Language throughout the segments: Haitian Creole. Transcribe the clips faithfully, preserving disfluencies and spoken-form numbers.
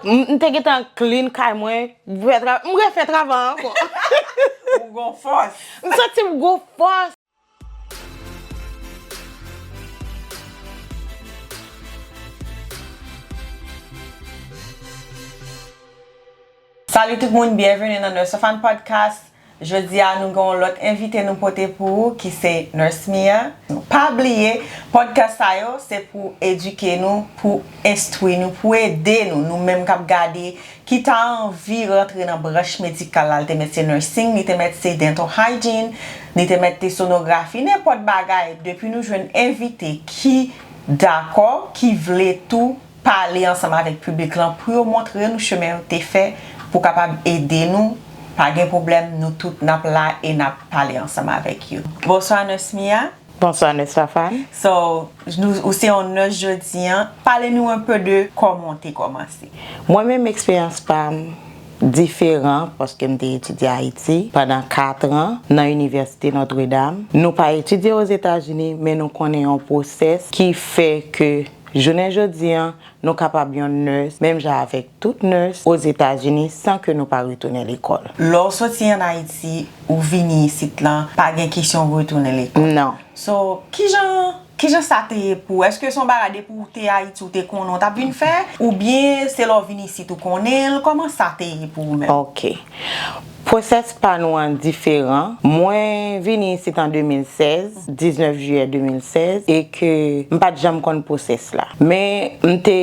M m te gentan clean kay mwen, m refè tra- m refè travay ankò. Ou gon fòs. M santi m gon fòs. Salut tout moun, byenveni nan Nurse Safan Podcast. Jodi a nou gen yon lòt envite nou pote pou ou ki se Nurse Mia. Pa bliye, podcast sa yo se pou edike nou, pou enstwi nou, pou ede nou, nou menm k ap gade, ki ta anvi rantre nan branch medikal la. Li te mèt se nursing, li te mèt se dental hygiene, li te mèt te sonografi, nenpòt bagay. Depi nou jwenn envite ki dakò, ki vle tou pale ansanm avèk piblik lan pou yo montre nou chemen yo te fè pou kapab ede nou. Pa gen pwoblèm, nou tout n ap la e n ap pale ansanm avèk yo. Bonswa, Nurse Mia. Bonswa, Nurse Safan. So, nou, ou se yon nurse jodi an. Pale nou un peu de kòman w te kòmanse. Mwen menm eksperyans pa m diferan paske m te etidye Ayiti pandan kat an nan Inivèsite Notre Dame. Nou pa etidye Ozetazini, men nou konnen yon pwosès ki fè ke jounen jodi an, nou kapab yon nurse, menm jan avèk tout nurse Ozetazini, san ke nou pa retounen lekòl. Lè w soti ann Ayiti, ou vini isit lan, pa gen kesyon retounen lekòl. Non. So, kijan, kijan sa te ye pou ou? Èske se yon bagay depi w te Ayiti, ou te konnen w t ap vin fè? Oubyen se lè w vin isit ou konnen l? Kòman sa te ye pou ou menm? Ok. Pwosès pa nou an diferan. Mwen vini isit an de mil sèz, diznèf jiyè de mil sèz, e ke m pa t janm konn pwosès la. Men m te,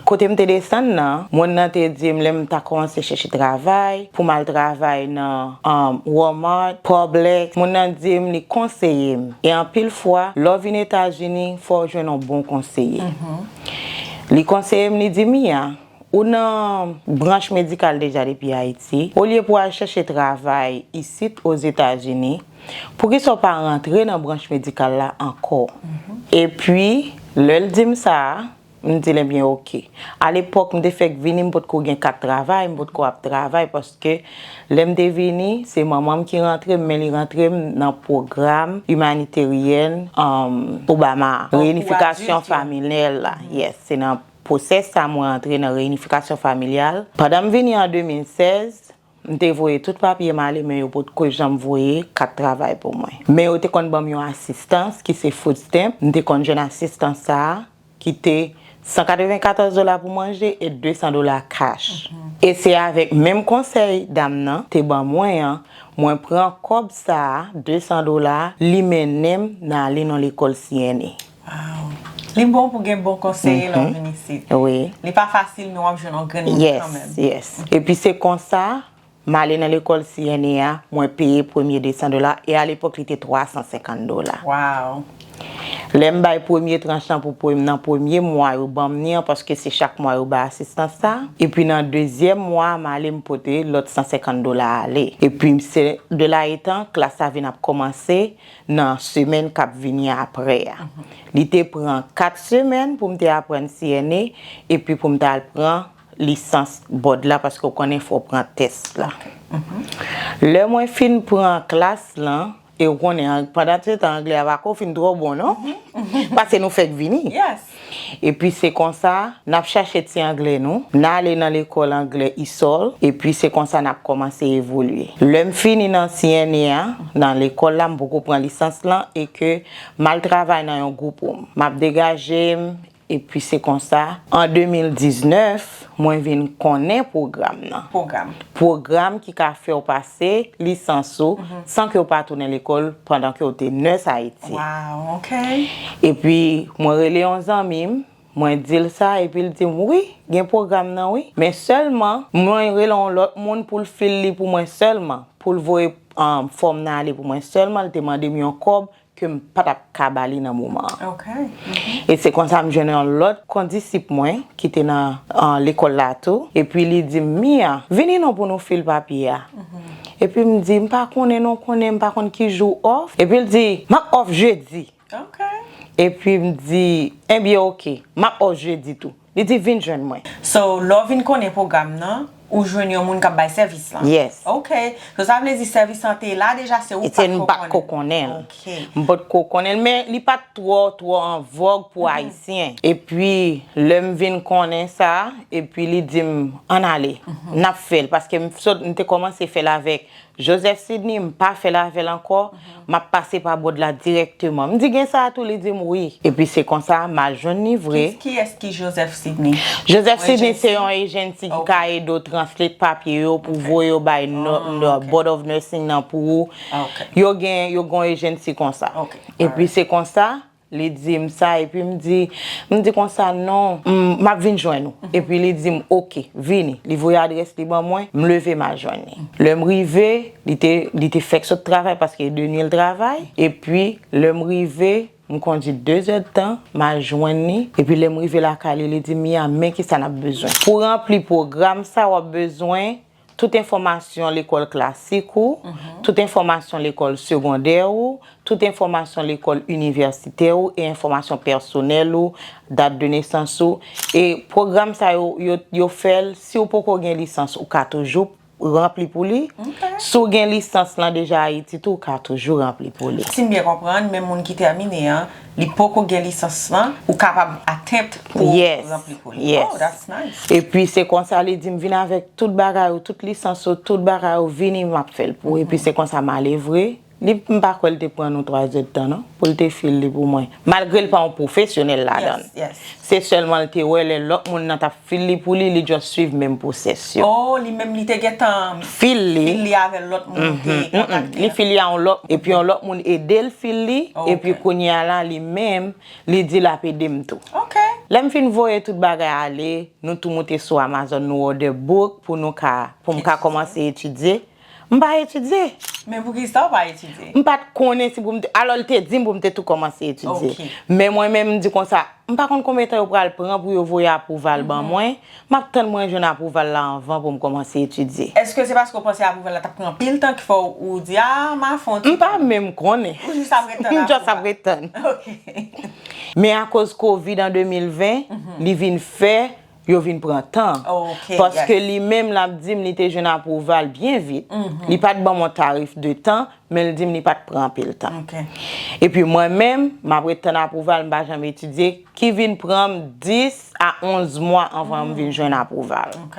kote m te desann nan, moun nan te di m lè m ta kòmanse chèche travay, pou m al travay nan um, Walmart, Publix, moun nan di m li konseye m. E anpil fwa, lè w vin Etazini, fò w jwenn yon bon konseye. Li konseye m, li di, Mia, ou nan branch medikal deja depi Ayiti, olye pou w al chèche travay isit Ozetazini, poukisa w pa rantre nan branch medikal la ankò? Epi, lè l di m sa a, m di l, ebyen, oke. Alepòk, m te fèk vini, m potko gen kat travay, m potko ap travay, paske lè m te vini, se manman m ki rantre m, men li rantre m nan pwogram imaniteryèn um, Obama, reyinifikasyon familyal la. Yes, se nan pwosès sa mwen antre nan reyinifikasyon familyal. Pandan m vini an de mil sèz, m te voye tout papye m ale, men yo potko janm voye kat travay pou mwen. Men yo te konn ban m yon asistans ki se food stamp. M te konn jwenn asistans sa a, ki te san katrevenkatòz dola pou manje e de san dola cash. E se avèk menm konsèy dam nan te ban mwen an, mwen pran kòb sa a, de san dola, li mennen m nan ale nan lekòl C N A. Wow. Li bon pou gen bon konseye lè w vin isit. Wi. Li pa fasil, men w ap jwenn yon grenn moun Yes, kanmenm. Yes. Epi se konsa, m ale nan lekòl C N A a, mwen peye premye de san dola, e alepòk li te twa san senkant dola. Wow. Lè m bay premye tranch lan pou prem- nan premye mwa yo ban m ni an, paske se chak mwa yo bay asistans sa. Epi nan dezyèm mwa, m ale m pote lòt san senkant dola ale. Epi se de la etan, klas la vin ap kòmanse nan semèn k ap vini apre a. Li te pran kat semèn pou m te aprann C N A, epi pou m t al pran lisans bòd la, paske w konnen fò w pran tès la. Lè mwen fin pran klas lan, e w konnen, an- pandan se tan anglè a pa ko fin twò bon, non? Paske nou fèk vini. Yes. Epi se konsa, n ap chache ti anglè nou, n ale nan lekòl anglè ESOL, epi se konsa n ap kòmanse evolye. Lè m fini nan C N A a, nan lekòl la, m poko pran lisans lan, e ke m al travay nan yon gwoup wòm. M ap degaje m, epi se konsa, an de mil diznèf, mwen vin konnen pwogram nan. Pwogram. Pwogram ki ka fè w pase lisans ou san ke w pa tounen lekòl pandan ke w te nurse Ayiti. Wow, ok. Epi, mwen rele yon zanmi m, mwen di l sa, epi l di m, wi, gen pwogram nan, wi. Men sèlman, mwen rele yon lòt moun pou l fil li pou mwen sèlman, pou l voye um, fòm nan ale pou mwen sèlman, l te mande m yon kòb ke m pa t ap ka ba li nan moman an. Ok. E se konsa m jwenn yon lòt kondisip mwen ki te nan an, lekòl la tou. Epi li di m, Mia, vini non pou nou fil papye a. Epi m di, m pa konnen non, konnen, m pa konn ki jou off. Epi l di, m ap off jedi. Ok. Epi m di, ebyen oke, m ap off jedi tou. Li di, vin jwenn mwen. So, lè w vin konnen pwogram nan, Ou jwenn yon moun k ap bay sèvis lan? Yes. Ok. So sa vle di sèvis lan te la deja, se ou ki Se pa t m ko pa t ko konnen? Konnen l. Ok. M pa t ko konnen l, men li pa t twò, twò an vòg pou Ayisyen. Epi, lè m vin konnen sa, epi li di m, ann ale, n ap fè l. Paske m sot, m te kòmanse fè l avèk Joseph Sidney, m pa fè l avè l ankò, m ap pase pa bòd la dirèkteman. M di, gen sa a tou? Li di m, wi. Epi se konsa, m al jwenn li vre. Ki, kiyès ki Joseph Sidney? Joseph Yon Sidney se agency? Yon agency ki Ok. Ka ede w translate papye yo pou voye yo bay no- Ah, no- ok. Board of Nursing nan pou ou. Ah, ok. Yo gen, yo gen yon agency konsa. Ok, Epi se konsa, li di m sa, epi m di, m di konsa, non, m m ap vin jwenn ou. Epi li di m, ok, vini. Li voye adrès li ban mwen, m leve m al jwenn li. Lè m rive, li te, li te fèk sot travay paske de nwi l travay. Epi lè m rive, m kondui de zè d tan, m al jwenn li. Epi lè m rive lakay li, li di m, Mia, men kisa n ap bezwen. Pou ranpli pwogram sa, w ap bezwen tout enfòmasyon lekòl klasik ou, tout enfòmasyon lekòl segondè ou, tout enfòmasyon lekòl inivèsitè ou e enfòmasyon pèsonèl ou, dat de nesans ou. E pwogram sa yo, yo, yo fè l, si w poko gen lisans, ou ka toujou ranpli pou li. Si w gen lisans lan deja Ayiti tou, ou ka toujou ranpli pou li. Si m byen konprann, menm moun ki tèmine an, li poko gen lisans lan, ou kapab attempt pou Yes, ranpli pou li. Yes. Oh, that's nice. Epi se konsa li di m vin avèk tout bagay ou, tout lisans ou, tout bagay ou, vini m ap fè l pou ou. Epi se konsa m ale vre. Li m pa kwè l te pran nou twa zè d tan non, pou l te fil li pou mwen. Malgre l pa yon pwofesyonèl ladan l. Yes, yes. Se sèlman l te wè lè lòt moun nan t ap fil li pou li, li just swiv menm pwosès yo. Oh, li menm li te gentan Fil li. Fil li avè lòt moun te kontakte. Li fil li a yon lòt, epi yon lòt moun ede l fil li, Ok. Epi kounye a la, li menm, li di l ap ede m tou. Ok. Lè m fin voye tout bagay ale, nou tou moute sou Amazon, nou order book pou nou ka, pou m ka kòmanse etidye. M pa etidye. Men poukisa w pa etidye? M pa t konnen si pou m te, alò l te di m pou m te tou kòmanse etidye. Ok. Men mwen menm, m di konsa, m pa konn konbyen tan yo pral pran pou yo voye apwouval ban mwen. M ap tann mwen jwenn apwouval la anvan pou m kòmanse etidye. Èske se paske w panse apwouval la t ap pran anpil tan ki fè w ou di, a, m a fè yon ti M pa menm konnen. Ou jis ap ret tann M just ap apwouval? Ret tann. Ok. Men akoz Covid an de mil ven, li vin fè, yo vin pran tan. Ok, Paske yes. Li menm l ap di m li te jwenn apwouval byen vit. Li pa t ban m yon tarif de tan, men l di m li pa t pran anpil tan. Ok. Epi mwen menm, m ap ret tann apwouval, m pa janm etidye, ki vin pran m dis a onz mwa anvan m vin jwenn apwouval. Ok.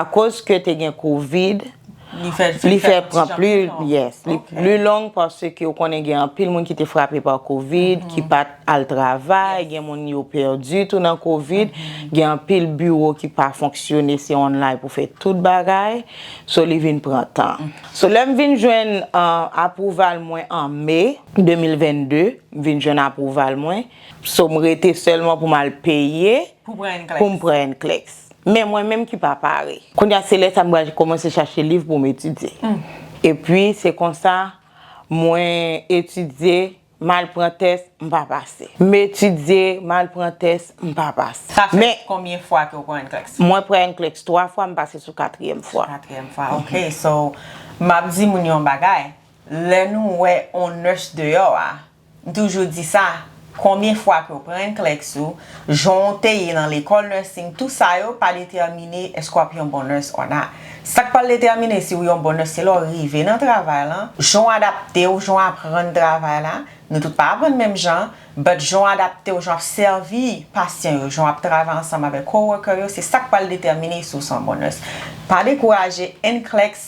Akoz ke te gen Covid, Li fè, li fè yon ti pran jan pli, pli long. Yes, li Ok. pli long paske w konnen gen anpil moun ki te frape pa Covid, ki pa t al travay, gen moun yo pèdi tou nan Covid, gen anpil biwo ki pa fonksyone, se online pou fè tout bagay. So, li vin pran tan. So, lè m vin jwenn uh, apwouval mwen an me de mil venn de, m vin jwenn apwouval mwen. So, m rete sèlman pou m al peye Pou pran NCLEX. Pou m pran NCLEX. Men mwen menm ki pa pare. Kounye a, se lè sa m pral kòmanse chache liv pou m etidye. Epi, se konsa, mwen etidye, m al pran tès, m pa pase. M etidye, m al pran tès, m pa pase. Sa fè Men, konbyen fwa ke w pran NCLEX? Mwen pran NCLEX twa fwa, m pase sou katriyèm fwa. Katriyèm fwa, ok. So, m ap di moun yon bagay. Lè nou wè on nurse deyò a, m toujou di sa, konbyen fwa ke w pran NCLEX ou, jan w te ye nan lekòl nursing, tout sa yo pa detèmine èske w ap yon bon nurse or not. Sa k pral detèmine si w yon bon nurse, se lè w rive nan travay lan, jan w adapte w, jan w aprann travay la, nou tout pa aprann menm jan, but jan w adapte w, jan w ap sèvi pasyan yo, jan w ap travay ansanm avèk coworker yo, se sa k pral detèmine si w se yon bon nurse. Pa dekouraje, NCLEX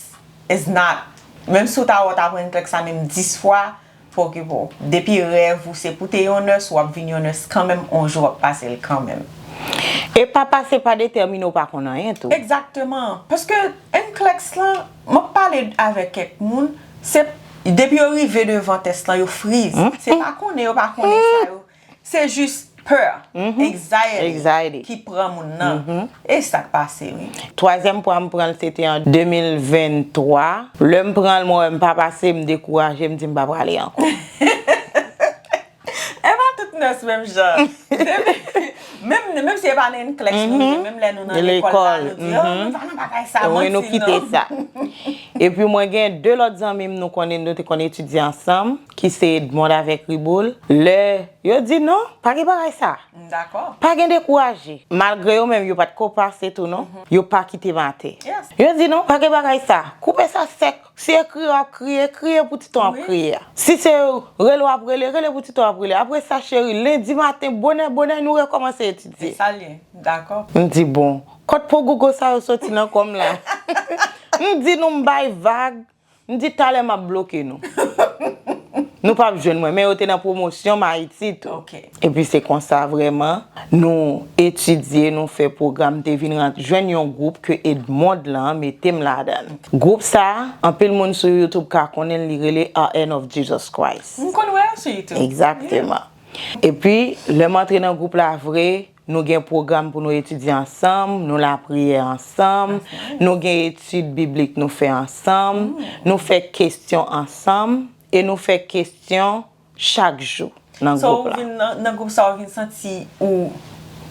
is not, menm si w ta wè w ta pran NCLEX sa menm dis fwa, pa okipe w. Depi rèv ou se pou te yon nurse, w ap vin yon nurse kanmenm, on jou w ap pase l kanmenm. E pa pase pa detèmine w pa konn anyen tou. Egzakteman. Paske NCLEX lan, m ap pale avèk kèk moun, se depi yo rive devan tès lan, yo friz. Se pa konnen yo pa konnen sa yo. Se jis pè, anxiety, Anxiety. Ki pran moun nan. E sa k pase, wi. Twazyèm fwa m pran l, se te an de mil venntwa. Lè m pran l, mwen wè m pa pase, m dekouraje, m di m pa prale ankò. E pa tout nurse menm jan. Menm, menm si e pa nan NCLEX nou ye, menm lè nou nan lekòl la, nou di, oh, nou pa nan bagay sa, Wi, nou manti kite non. Sa. Epi mwen gen de lòt zanmi m, nou konnen, nou te konn etidye ansanm, ki se Edmond avèk Riboul, lè yo di non, pa gen bagay sa. M dakò. Pa gen dekouraje. Malgre yo menm, yo pa t ko pase tou non, yo pa kite m atè. Yes. Yo di non, pa gen bagay sa. Koupe sa sèk. Si ekri w ap kriye, kriye pou ti tan w ap kriye a. Si se rele w ap rele, rele pou ti tan w ap rele. Apre sa, cheri, lendi maten, bonè, bonè, nou rekòmanse etidye. E sa l ye. Dakò. M di, bon, kot pogougo sa yo soti nan kò m la? M di nou m bay vag, m di talè m ap bloke nou. Nou p ap jwenn mwen, men yo te nan pwomosyon m Ayiti tou. Ok. Epi se konsa vrèman, nou etidye, nou fè pwogram, m te vin ran-, jwenn yon gwoup ke Edmond lan mete m ladan l. Gwoup sa, anpil moun sou YouTube ka konnen l, li rele R N of Jesus Christ. M konn wè l sou YouTube. Egzakteman. Epi, lè m antre nan gwoup la vre, nou gen pwogram pou nou etidye ansanm, nou lapriyè ansanm, nou gen etid biblik nou fè ansanm, nou fè kesyon ansanm, e nou fè kesyon chak jou nan gwoup la. So, ou vin nan, nan gwoup sa, ou vin santi ou,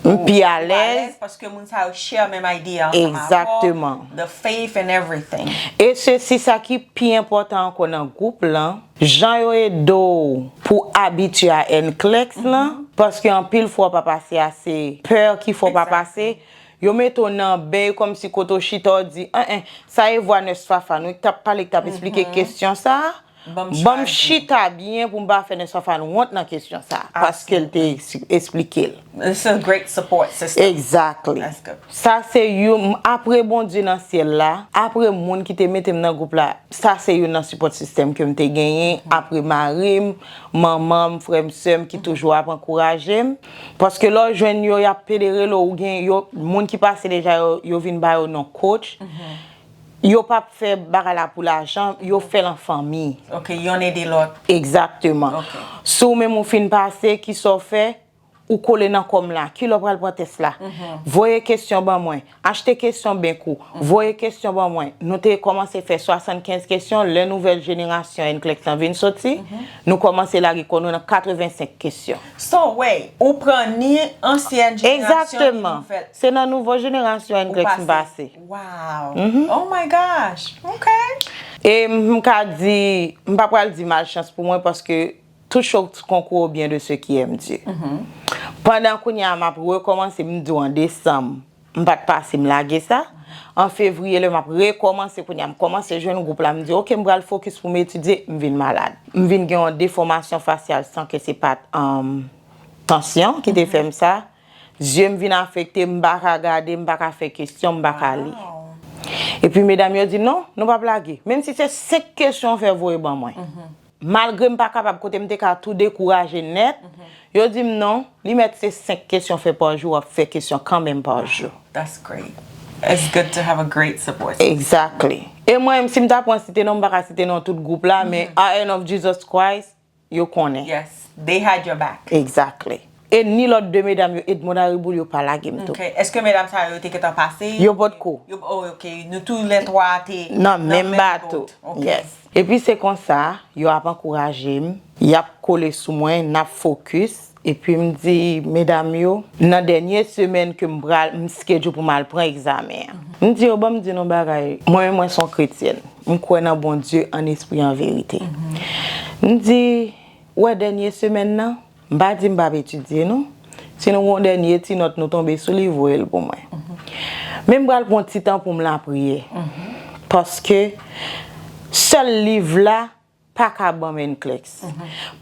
m pi alèz paske moun sa yo share menm idea ansanm avè w, the faith and everything. E se si sa ki pi enpòtan ankò nan gwoup lan, jan yo ede w pou abitye a N-CLEX lan, paske anpil fwa w pa pase a, se pè ki fè w pa pase. Yo mete w nan bèy kòmsi kote w chita w di, en, en, sa e vwa nès Fafane wi, k t ap pale, k t ap esplike kesyon sa a. Ban m chita byen pou m pa fè nès Fafane wont nan kesyon sa a, paske l te es-, esplike l. It's a great support system. Exactly. That's good. Sa se youn, apre Bondye nan syèl la, apre moun ki te mete m nan gwoup la, sa se youn nan support system ke m te genyen, apre mari m, manman m, frè m, sè m ki toujou ap ankouraje m. Paske lè w jwenn yo, y ap pede rele w, ou gen yo, moun ki pase deja yo, yo vin ba yo non coach. Yo p ap fè bagay la pou lajan, yo fè l an fanmi. Ok, yonn ede lòt. Egzakteman. Ok. Si w menm ou fin pase, kisa w fè? Ou kole nan kò m la. Kilè w pral pran tès la? Voye kesyon ban mwen. Achte kesyon bank ou. Voye kesyon ban mwen. Nou te kòmanse fè swasannkenz kesyon. Lè nouvèl jenerasyon N-CLEX lan vin soti, nou kòmanse lage kò nou nan katrevensenk kesyon. So, wait, ou pran ni ansyen jenerasyon, ni nouvèl. Se nan nouvo jenerasyon N-CLEX m pase. Wow. Oh my gosh. Ok. E m ka di, m pa pral di malchans pou mwen paske tout chose concourt au bien de ceux qui aiment Dieu. Pandan kounye a m ap rekòmanse, m di w an desanm, m pa t pase, m lage sa. An fevriye, lè m ap rekòmanse kounye a, m kòmanse jwenn gwoup la, m di, ok, m pral fokis pou m etidye, m vin malad. M vin gen yon defòmasyon fasyal san ke se pa t, um, tansyon ki te fè m sa. Zye m vin afekte, m pa ka gade, m pa ka fè kesyon, m pa ka li. Epi medam yo di, non, nou p ap lage. Menm si se senk kesyon w fè voye ban mwen. Malgre m pa kapab, kote m te ka tou dekouraje nèt, yo di m non, li mèt se senk kesyon fè pa jou, w ap fè kesyon kanmenm pa jou. That's great. It's good to have a great support system. Exactly. E mwen menm, si m ta pran site non, m pa ka site non tout gwoup la, men R N of Jesus Christ, yo konnen. Yes, they had your back. Exactly. E ni lòt de medam yo, Edmond a Riboul, yo pa lage m tou. Ok. Èske medam sa yo te gentan pase? Yo potko. Yo, oh, ok. Nou tou lè twa te nan menm bato. Ok. Yes. Epi se konsa, yo ap ankouraje m, y ap kole sou mwen, n ap fokis. Epi m di medam yo, nan dènye semèn ke m pral, m schedule pou m al pran egzamen an. M di yo, ban m di nou bagay, mwen menm mwen se yon kretyèn. M kwè nan Bondye an espri, an verite. M di, wè dènye semèn nan, m pa di m p ap etidye non. Si nou gen yon dènye ti nòt nou tonbe sou li, voye l pou mwen. Men m pral pran ti tan pou m lapriyè. Paske sèl liv la pa ka ban m N-CLEX.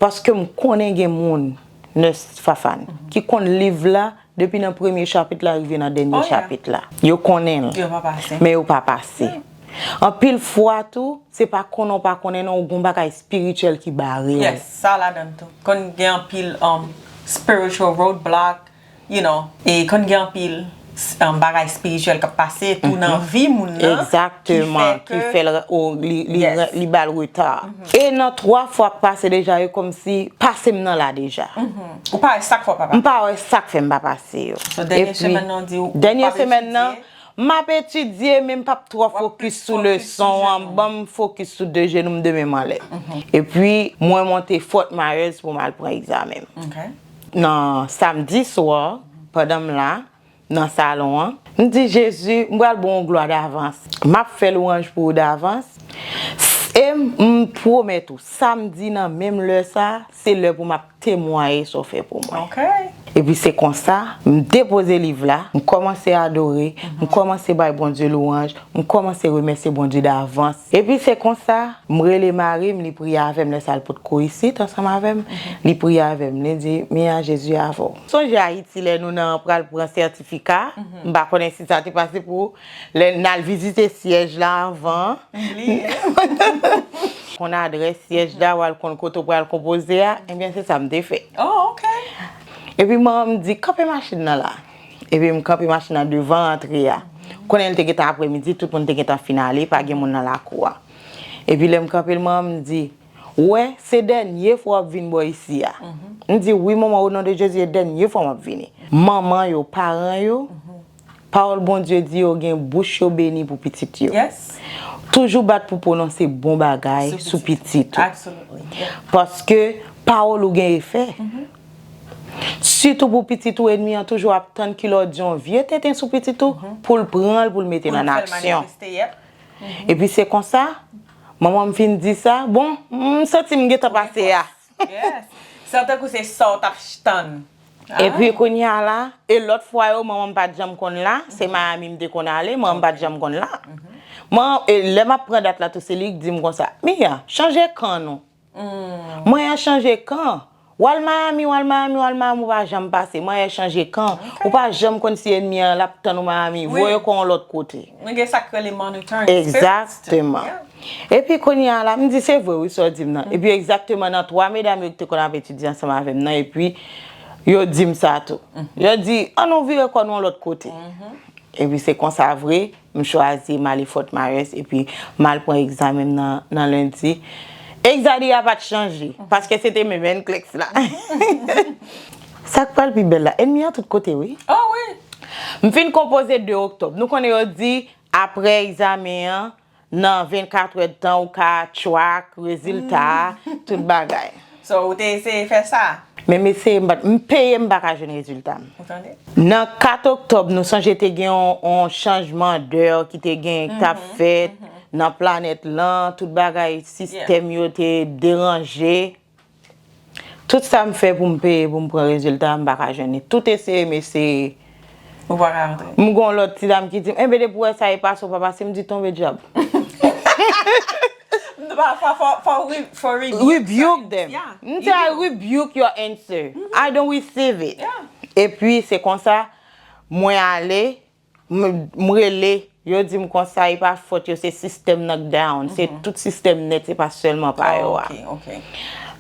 Paske m konnen gen moun, nès Fafane, ki konn liv la depi nan premye chapit la rive nan dènye chapit la. Yo konnen l. Yo pa pase. Men yo pa pase. Anpil fwa tou, se pa konnen w pa konnen non, ou gon bagay espirityèl ki bare w. Yes, sa ladan l tou. Konn gen anpil, um, spiritual roadblock, you know, e konn gen anpil, um, bagay espirityèl k ap pase tou nan vi moun nan, ki fè l, o, li, li, li ba l reta. E nan twa fwa k pase deja, yo kòmsi pase m nan la deja. Ou pa wè sa k fè w pa pase. M pa wè sa k fè m pa pase yo. So, dènye semèn nan, w di w p ap etidye? M ap etidye, men m p ap twò fokis sou leson an. Ban m fokis sou de jenou m, de men m anlè. Epi, mwen monte Fort Myers pou m al pran egzamen m. Nan samdi swa, pandan m la, nan salon an, m di, Jezi, m pral ba w yon glwa davans. M ap fè lwanj pou ou davans. E m, m pwomèt ou, samdi nan menm lè sa, se lè pou m ap temwaye sa w fè pou mwen. Ok. Epi se konsa, m depoze liv la, m kòmanse adore, m kòmanse bay Bondye lwanj, m kòmanse remèsye Bondye davans. Epi se konsa, m rele mari m, li priye avè m, lè sa l potko isit ansanm avè m, li priye avè m, li di, Mia, Jezi avè w. Sonje Ayiti lè nou nan pral pran sètifika, m pa konnen si sa te pase pou ou, lè n al vizite syèj la anvan. Bliye. Konn adrès syèj la, w al konn kote w pral konpoze a, ebyen se sa m te fè. Oh, ok. Epi manman m di, kanpe machin nan la. Epi m kanpe machin nan devan antre a. Konnen l te gentan apremidi, tout moun te gentan fin ale, pa gen moun nan lakou a. Epi lè m kanpe l, manman m di, ou wè, se dènye fwa w ap vin bò isi a. M di, wi manman, o non de Jezi, e dènye fwa m ap vini. Manman yo, paran yo, pawòl Bondye di yo gen bouch yo beni pou pitit yo. Yes. Toujou bat pou pwononse bon bagay sou pitit ou. Absolutely. Yeah. Paske pawòl ou gen efè. Sitou pou pitit ou, ènmi an toujou ap tann kilè w di yon vye tenten sou pitit ou pou l pran l, pou l mete l an aksyon. Manifeste, yep. Epi se konsa, manman m fin di sa, bon, m santi m gentan pase a. Yes. Sa tankou se sa w t ap tann. Epi kounye a la, e lòt fwa yo, manman m pa t janm konn la, se Miami m te konn ale, manman m pa t janm konn la. Man, e lè m ap pran dat la tou, se li k di m konsa, Mia, chanje kan nou. Mwen an chanje kan. W al Miami, w al Miami, w al Miami, ou pa janm pase. Mwen an chanje kan. Ou pa janm konn si ènmi an l ap tann ou Miami. Voye kò w yon lòt kote. Nou gen sa k rele monitoring spirits. Egzakteman. Epi kounye a la, m di se vre wi sa w di m nan. Epi egzakteman nan twa medam yo ki te konn ap etidye ansanm avè m nan, epi yo di m sa tou. Yo di, ann nou vire kò nou yon lòt kote. Epi se konsa vre, m chwazi m ale Fort Myers, epi m al pran egzamen m nan, nan lendi. Egzadi a pa t chanje, paske se te menm NCLEX la. Sa k pral pi bèl la, ènmi an tout kote wi. Oh wi. M fin konpoze de oktòb. Nou konnen yo di, apre egzamen an, nan vennkat èdtan, ou ka track rezilta a, tout bagay. So, ou te eseye fè sa? Men m eseye, m pa t, m peye, m pa ka jwenn rezilta m. Ou tande? Nan kat oktòb, nou sonje te gen yon, yon chanjman dè ki te gen, k t ap fèt nan planèt lan, tout bagay, sistèm yo te deranje. Tout sa m fè pou m peye, pou m pran rezilta, m pa ka jwenn li. Tout eseye m eseye. Ou pa ka rantre. M gon lòt ti dam ki di m, enben depi w wè sa e pase, w pa pase, m di tonbe dyab. Fò, fò, fò, fò re- fò rebuke Rebuke certain- them. Yeah. M di, I rebuke your answer. I don't receive it. Yeah. Epi se konsa, mwen ale, m, m rele, yo di m konsa, e pa fòt yo, se sistèm nan k down. Se tout sistèm nèt, se pa sèlman pa yo a. Ok, ok.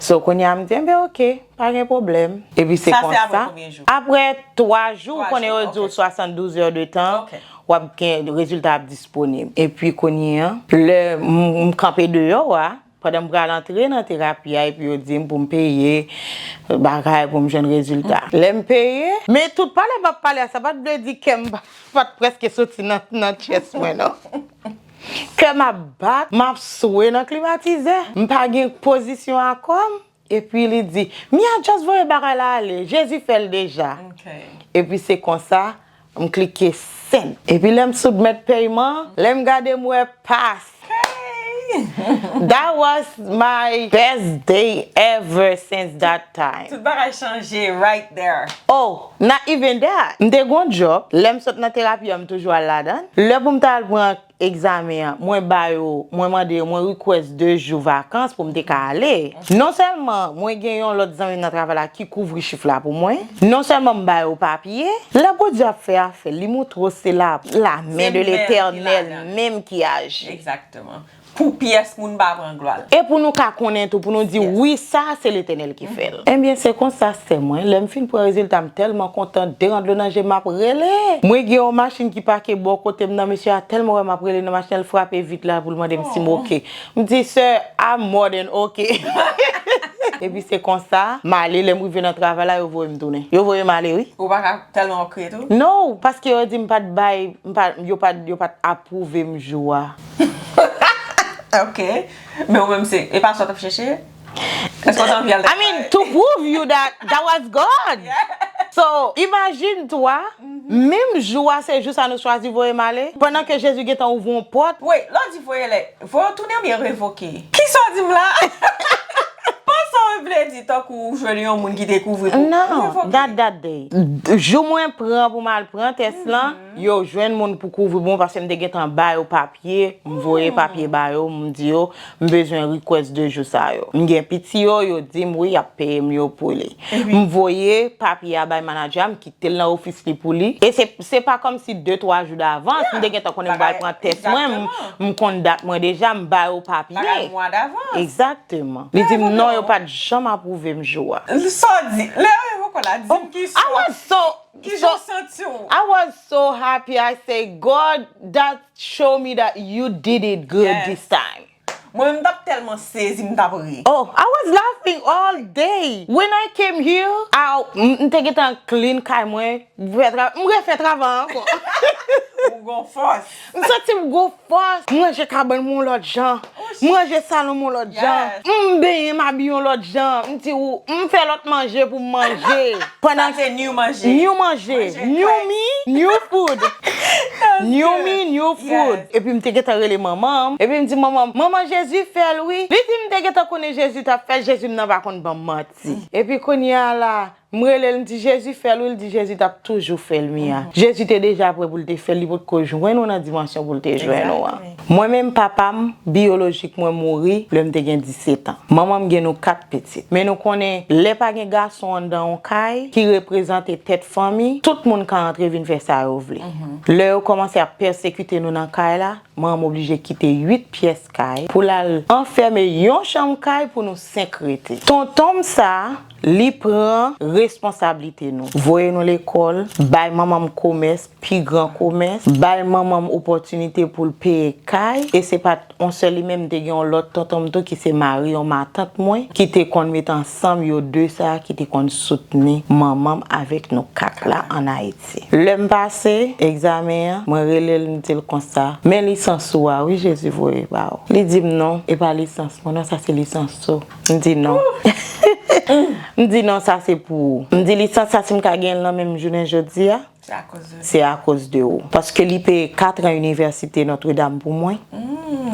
So, kounye a, m di, enben, ok, pa gen pwoblèm. Epi se Sa se konsa. Apre konbyen jou? Apre twa jou, Twa konnen yo jou, di w ok. swasanndouze è de tan, Ok. w ap gen rezilta ap disponib. Epi kounye a, lè m, m kanpe deyò a, pandan m pral antre nan terapi a, epi yo di m pou m peye bagay pou m jwenn rezilta. Lè m peye, men tout pale m ap pale a, sa pa t vle di kè m pa, pa t prèske soti nan, nan chest mwen, non. Kè m ap bat, m ap swe nan klimatizè, m pa gen pozisyon a kò m. Epi li di, Mia, just voye bagay la ale, Jezi fè l deja. Ok. Epi se konsa, m klike send. Epi lè m soumèt peyman, lè m gade m wè pas. That was my best day ever since that time. Tout bagay chanje right there. Oh, not even that. M te gon job, lè m sot nan terapi an, m toujou al ladan. Lè pou m ta al pran egzamen an, mwen ba yo, mwen mande yo, mwen request de jou vakans pou m te ka ale. Non sèlman mwen gen yon lòt zanmi m nan travay la ki kouvri chif la pou mwen, non sèlman m ba yo papye, lè Bondye ap fè afè l, li montre w se la, la men de Letènèl menm ki aji. Egzakteman. Pou pyès moun pa pran glwa l. E pou nou ka konnen tou, pou nou di, wi, sa se Letènèl ki fè l. Ebyen, se konsa, sè mwen, lè m fin pran rezilta, m tèlman kontan, de rant dlo nan je m, m ap rele. Mwen gen yon machin ki pake bò kote m nan, mesye a tèlman wè m ap rele nan machin nan, l frape vit la pou l mande m si m oke. M di, sir, I'm more than okay. Epi se konsa, m ale, lè m rive nan travay la, yo voye m tounen. Yo voye m ale, wi. Ou pa ka tèlman okre tou? No, paske yo di m pa t bay, m pa, yo pa, yo pa t apwouve m jou a. Ok. Men ou menm se, e pa sa w t ap chèche? Èske w te anvi al travay? I mean, to prove you that that was God. So, imagine-toi, Menm jou a, se jou sa nou chwazi voye m ale? Pandan ke Jezi gentan ouvri yon pòt? Wait, lè w di voye lè, voye w tounen oubyen revoke? Kisa w di m la? Panse w vle di tankou w jwenn yon moun ki te kouvri pou Non, not that day. Jou mwen pran pou m al pran tès lan, yo jwenn moun pou kouvri pou mwen paske m te gentan ba yo papye, m voye papye ba yo, m di yo, m bezwen request de jou sa yo. M gen piti yo, yo di m wi, y ap peye m yo pou li. M voye papye a bay manager a, m kite l nan ofis li pou li. E se, se pa kòmsi de, twa jou davans, m te gentan konnen m pral pran tès mwen, m, m konn dat mwen deja, m ba yo papye. Egzakteman. Li di m non, yo pa t janm apwouve m jou a. Sa w di, lè yo revoke w la, di m ki swa, ki jan w santi w? I was so happy, I say, God, that show me that you did it good this time. Mwen menm m t ap tèlman sezi m t ap ri. Oh, I was laughing all day. When I came here, I, m m te gentan clean kay mwen, m fè tra, m refè travay ankò. Ou gon fòs. M santi m gon fòs. M ranje kabann mwen yon lòt jan. M ranje salon mwen yon lòt jan. M benyen m abiye yon lòt jan. M di ou, m fè lòt manje pou m manje. Pandan se new manje. New manje. New me, new food. New me, new food. Epi m te gentan rele manman m. Epi m di manman m, manman Jezi fè l wi. Li di m te gentan konnen Jezi t ap fè l, Jezi m nan pa konn ban m manti. Epi kounye a la, m rele l, m di Jezi fè l wi, l di Jezi t ap toujou fè l Mia. Jezi te deja prè pou l te fè l, li potko jwenn ou nan dimansyon pou l te jwenn ou an. Mwen menm papa m biyolojik mwen mouri lè m te gen disèt an. Manman m gen nou kat pitit. Men nou konnen lè pa gen gason anndan yon kay ki reprezante tèt fanmi, tout moun ka antre vin fè sa yo vle. Lè yo kòmanse ap pèsekite nou nan kay la, manman m oblije kite uit pyès kay pou l al anfème yon chanm kay pou nou senk rete. Tonton m sa, li pran responsablite nou. Voye nou lekòl, bay manman m komès, pi gran komès, bay manman m opòtinite pou l peye kay, e se pa t yon sèl li menm, m te gen yon lòt tonton m tou ki se mari yon matant mwen, ki te konn met ansanm yo de sa ki te konn soutni manman m avèk nou kat la ann Ayiti. Lè m pase egzamen an, mwen rele l, m di l konsa, men lisans ou a wi, Jezi voye ba ou. Li di m non, e pa lisans mwen non, sa se lisans ou. M di non. M di non, sa se pou ou. M di lisans sa si m ka gen l nan men m jounen jodi a, se akoz de ou. Paske li peye kat an inivèsite Notre Dame pou mwen.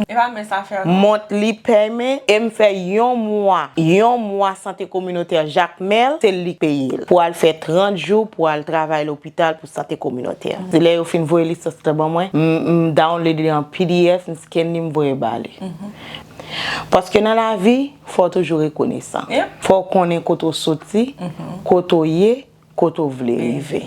E pa men sa fè non. Mont li pèmen e m fè yon mwa, yon mwa sante kominotè Jakmèl, se li k peye l. Pou al fè trant jou, pou al travay lopital pou sante kominotè. Se lè yo fin voye lisans lan ban mwen, m, m download li an P D F, m scan li, m voye ba li. Paske nan lavi, fò w toujou rekonesan. Fò w konnen kote w soti, kote w ye, kote w vle rive.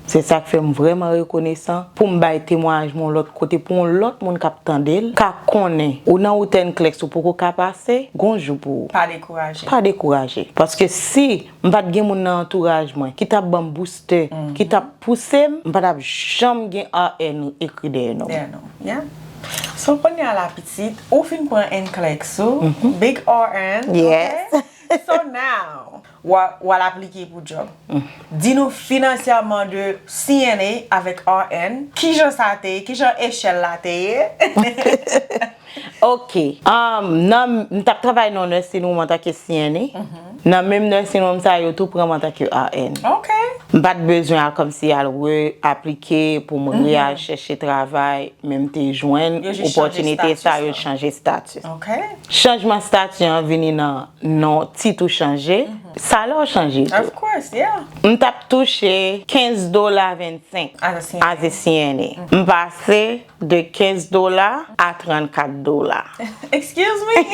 Se sa k fè m vrèman rekonesan pou m bay temwayaj mwen yon lòt kote, pou yon lòt moun k ap tande l ka konnen ou nan wout NCLEX ou poko ka pase, gon jou pou ou. Pa dekouraje. Pa dekouraje. Paske si m pa t gen moun nan antouraj mwen ki t ap ban m boustè, ki t ap pouse m, m pa t ap janm gen R N ekri dèyè non m. So kounye a la pitit, ou fin pran NCLEX ou, big R N, ok? So now, w a, w al aplike pou djòb. Di nou finansyèman de C N A avèk R N, kijan sa te ye, kijan echèl la te ye? Ok. Um, nan, m t ap travay nan nursing home antanke C N A. Nan menm nursing home sa, yo tou pran m antanke R N. M pa t bezwen al kòmsi al re-aplike pou m re-al chèche travay, men m te jwenn opòtinite sa, yo chanje estati. Chanjman estati an vini nan non, tit ou chanje, salè w chanje tou. M t ap touche kenz dola vennsenk as a C N A. M pase de kenz dola a trannkat dola. Excuse me?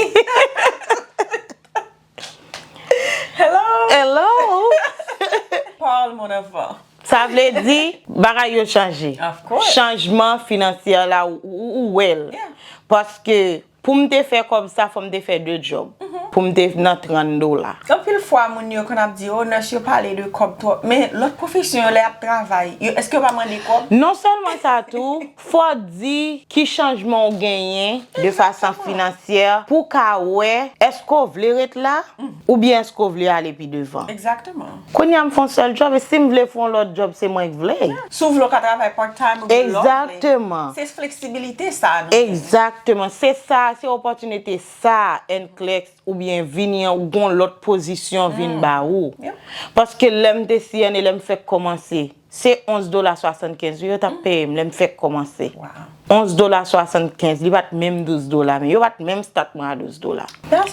Hello? Hello? Parle, mon enfant. Sa vle di, bagay yo chanje. Chanjman finansyè la, ou, ou, ou wè l. Paske pou m te fè kòb sa, fò m te fè de djòb. Pou m te nan trant dola. Anpil fwa, moun yo konn ap di, o, nurse yo pale de kòb twòp. Men lòt pwofesyon yo, lè y ap travay, yo, èske yo pa mande kòb? Non sèlman sa tou, fò w di ki chanjman w genyen de fason finansyè pou w ka wè èske w vle ret la oubyen èske w vle ale pi devan. Egzakteman. Kounye a m fè yon sèl djòb e si m vle fè yon lòt djòb, se mwen k vle. Si w vle w ka travay part-time oubyen lè w vle. Egzakteman. Se fleksibilite sa a nou genyen. Egzakteman. Se sa, se opòtinite sa a, NCLEX oubyen vini an, ou gon lòt pozisyon vin ba ou. Paske lè m te C N A, lè m fèk kòmanse, se onz dola swasannkenz wi yo t ap peye m lè m fèk kòmanse. Onz dola swasannkenz, li pa t menm douz dola, men yo pa t menm start mwen a douz dola.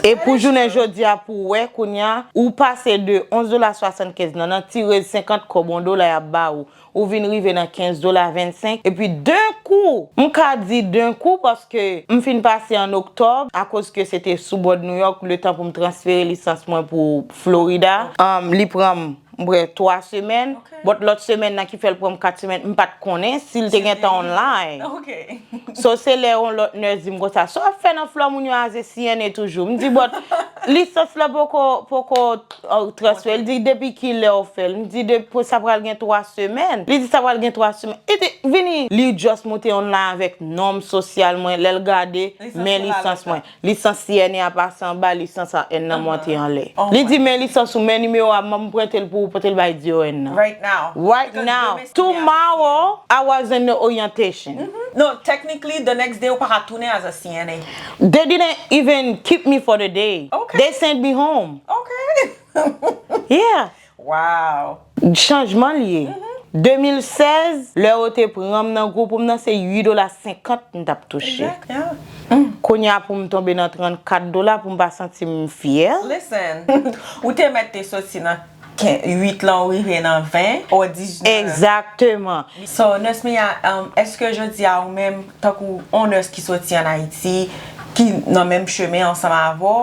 E pou jounen jodi a, pou w wè kounye a, ou pase de onz dola swasannkenz nan, nan tirez senkant kòb, yon dola y ap ba ou, ou vin rive nan kenz dola vennsenk, epi d'un coup, m ka di d'un coup paske m fin pase an oktòb, akoz ke se te sou bòd New York, letan pou m transfere lisans mwen pou Florida, um, li pran m, m kwè, twa semèn, but lòt semèn nan ki fè l pran m kat semèn, m pa t konnen si l te gentan online. So, se lè yon lòt nurse di m konsa, "Sa w ap fè nan Flò moun yo a ze C N A toujou?" M di, "But lisans la poko, poko, uh, transfere." L di, "Depi ki lè w fè l?" M di, "Depi, sa pral gen twa semèn." Li di, "Sa pral gen twa semèn." Li di, "Vini." Li just moute online avèk non m, sosyal mwen. Lè l gade, men lisans mwen. Lisans C N A a pase anba, lisans A N nan monte anlè. Li di, "Men lisans ou, men nimewo a, m pran tel pou ou, pote l bay D O N nan." Right now, tomorrow, I was in the orientation. No, technically, the next day, ou pa ka tounen as a C N A. They didn't even keep me for the day. They sent me home. Okay. Yeah. Wow. Chanjman l ye. De mil sèz, lè yo te pran m nan gwoup m nan, se uit dola senkant m t ap touche. Kounye a pou m tonbe nan trannkat dola pou m pa santi m fyè. Listen, ou te mèt te soti nan uit lan, ou rive nan ven, ou diznèf. Egzakteman. So, Nurse Mia, um, èske jodi a ou menm, tankou yon nurse ki soti ann Ayiti, ki nan menm chemen ansanm avè w,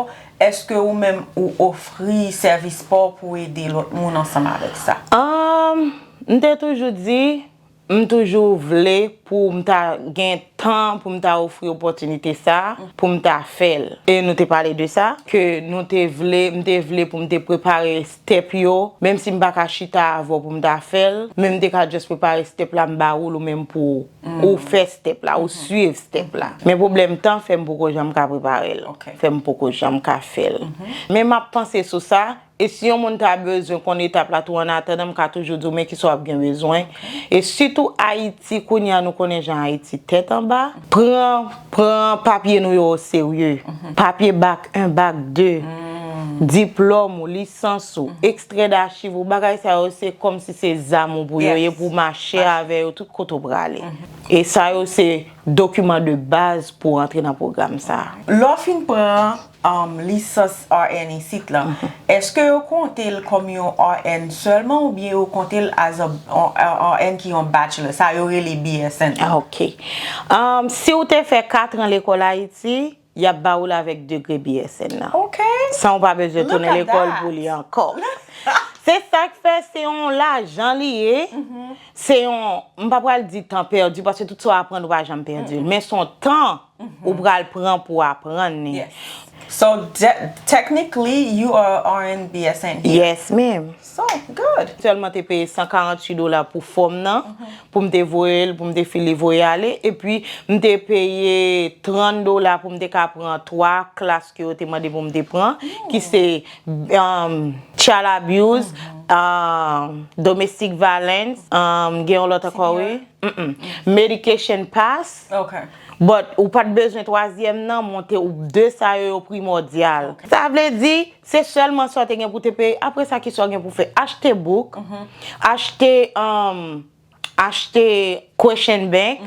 èske ou menm ou ofri sèvis pa w pou ede lòt moun ansanm avèk sa? Um, m te toujou di, m toujou vle pou m ta gen tan pou m ta ofri opòtinite sa, pou m ta fè l. E nou te pale de sa, ke nou te vle, m te vle pou m te prepare step yo, menm si m pa ka chita avè w pou m ta fè l, men m te ka just prepare step la, m ba ou l ou menm pou ou fè step la, ou swiv step la. Men pwoblèm tan fè m poko janm ka prepare l, fè m poko janm ka fè l. Men m ap panse sou sa, e si yon moun ta bezwen konn etap la tou, an atandan, m ka toujou di w men kisa w ap gen bezwen. E sitou Ayiti, kounye a nou konnen jan Ayiti tèt anba. Pran, pran papye nou yo oserye. Papye bak en, bak de, diplòm ou, lisans ou, ekstrè dachiv ou, bagay sa yo se kòmsi se zam ou pou yo ye, pou w mache avè yo tout kote w prale. E sa yo se dokiman de baz pou w antre nan pwogram sa a. Lè w fin pran, um, lisans R N isit la, èske yo konte l kòm yon R N sèlman oubyen yo konte l as a, yon R N ki yon bachelor? Sa yo rele B S N. Ah, ok. Um, si w te fè katran lekòl Ayiti, y ap ba ou l avèk degre B S N nan. Ok. San w pa bezwen tounen lekòl pou li ankò. Se sa k fè se yon lajan li ye. Se yon, m pa pral di tan pèdi, paske tout sa w aprann, ou pa janm pèdi l. Men se yon tan ou pral pran pou w aprann li. Yes. So, de- technically, you are R N B S N here. Yes, ma'am. So, good. Sèlman te peye san karanntuit dola pou fòm nan, pou m te voye l, pou m te file voye ale, epi m te peye trant dola pou m te ka pran twa klas ke yo te mande pou m te pran, ki se, um, child abuse, um, domestic violence, um, gen yon lòt ankò, wi. Mm-mm. Medication pass. Ok. But ou pa t bezwen twazyèm nan, monte ou de sa yo, yo primòdyal. Sa vle di, se sèlman sa w te gen pou te peye. Apre sa, kisa w gen pou fè? Achte book, achte, um, achte question bank,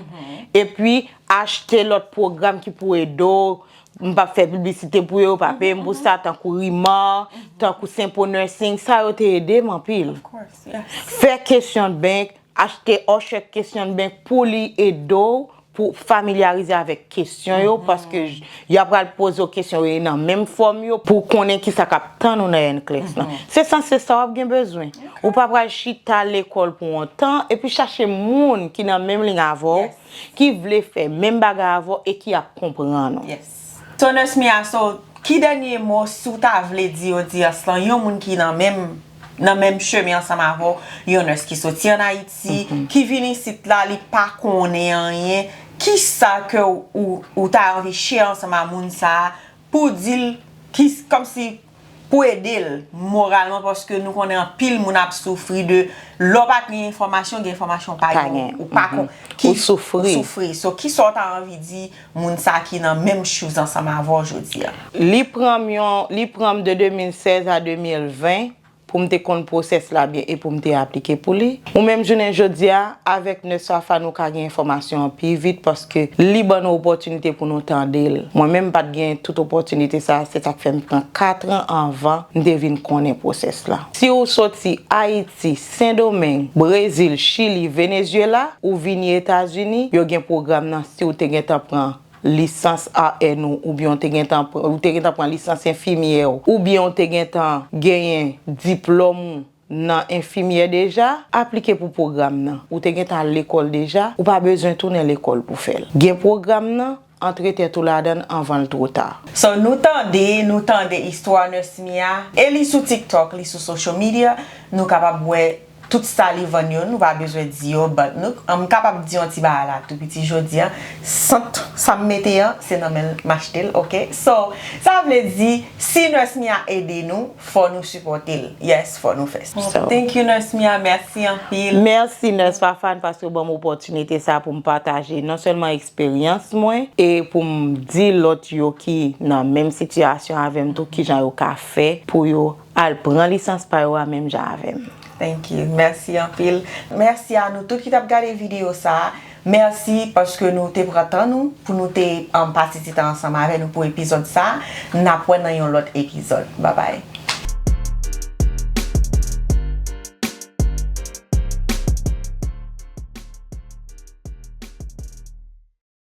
epi achte lòt pwogram ki pou ede w. M p ap fè piblisite pou yo, pa peye m pou sa, tankou Rimar, tankou Simple Nursing, sa yo te ede m anpil. Of course, yes. Fè question bank, achte Osher question bank pou li ede w pou familyarize avèk kesyon yo, paske j- y ap pral poze w kesyon yo nan menm fòm yo, pou konnen kisa k ap tann ou nan N clas lan. Se sanse sa w ap gen bezwen. Ou pa pral chita lekòl pou yon tan, epi chache moun ki nan menm liy avè w, ki vle fè menm bagay avè w e ki ap konprann ou. Yes. So, Nurse Mia, so, ki dènye mo, si w ta vle di odyans lan, yon moun ki nan menm, nan menm chemen ansanm avè w, yon nurse ki soti ann Ayiti, ki vin isit la, li pa konnen anyen, kisa ke ou, ou ta anvi share ansanm a moun sa a pou di l, ki, kòmsi, pou ede l moralman, paske nou konnen anpil moun ap soufri de, lè w pa gen enfòmasyon, gen enfòmasyon pa gen, ou pa kon- ki- ou soufri. Ou soufri. So, kisa w ta anvi di moun sa ki nan menm shoes ansanm avè w jodi a? Li pran m yon, li pran m de de mil sèz a de mil ven, pou m te konn pwosès la byen e pou m te aplike pou li. Ou menm jounen jodi a, avèk Nurse Fafane ou ka gen enfòmasyon an pi vit paske li ban nou opòtinite pou nou tande l. Mwen menm m pa t gen tout opòtinite sa, se sa k fè m pran katran anvan m te vin konnen pwosès la. Si w soti Ayiti, Sendomeng, Brezil, Chili, Venezyela, ou vini Etazini, yo gen pwogram nan si w te gentan pran lisans A N ou, oubyen w te gentan pr- ou te gentan pran lisans enfimyè w, oubyen w te gentan genyen diplòm ou nan enfimyè deja, aplike pou pwogram nan. Ou te gentan al lekòl deja, ou pa bezwen tounen lekòl pou fè l. Gen pwogram nan, antre tèt ou ladan l anvan l two ta. So, nou tande, nou tande istwa Nurse Mia, e li sou TikTok, li sou social media, nou kapab wè tout sa li vann yo, nou pa bezwen di yo, but nou, m kapab di yon ti bagay la tou piti jodi a, sant sa m mete an, se nan men l m achte l, ok? So, sa vle di, si Nurse Mia ede nou, fò nou sipòte l. Yes, fò nou fè sa. So, thank you, Nurse Mia, mèsi anpil. Mèsi, Nurse Fafane, paske w ban m opòtinite sa pou m pataje non sèlman eksperyans mwen, e pou m di lòt yo ki nan menm sitiyasyon avè m tou, kijan yo ka fè pou yo al pran lisans pa yo a menm jan avè m. Thank you. Mèsi anpil. Mèsi a nou tout ki t ap gade videyo sa a. Mèsi paske nou te pran tan nou pou nou te, um, pase ti tan ansanm avè nou pou epizòd sa a. N ap wè nan yon lòt epizòd. Babay.